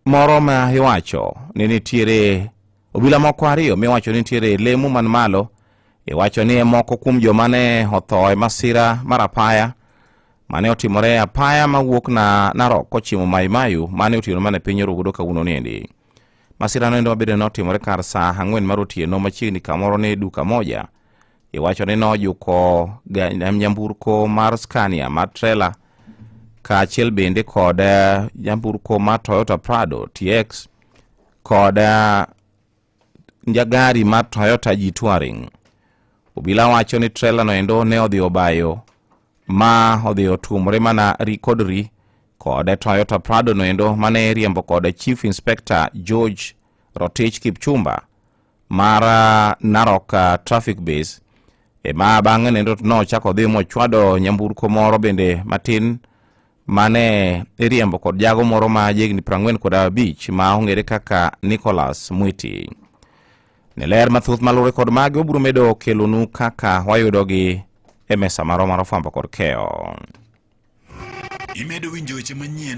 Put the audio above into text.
Moro ma iwacho ni nitiere obila moko ariyo miwacho ni nitiere lemo man malo iwacho ni e moko kuom joma ne otho e masira mar apaya mane otimore e apaya mawuok na Narok kochimo Mai Mahiu mane otieno mane piny orugodo kawuono niendi. Masira no endo mabende notimore kar saa 4 mar otieno machiegni kamoro ne duka moja. Iwacho ni nojuko nyamburko mar Scania mar trela kaachiel bende kod nyamburko mar Toyota Prado TX kod gari mar Toyota G Touring. Obila wacho ni trela no endo ne odhi obayo ma odhi otuomore mana ri kod ri kod Toyota Prado no endo mane riembo kod Chief Inspector George Rotich Kipchumba mar Narok Traffic Base ema bang'e nendo nochako dhi mochwado nyamburko moro bende matin mane iriembo kod jago moro ma jahigni 45 ma ong'ere kaka Nicholas Mwiti. Ne ler mathoth maluwore kod magi wabiro medo kelonu kaka wayudogi e mesa marwa mar fwambo kod keyo. Imedo winjo weche manyien.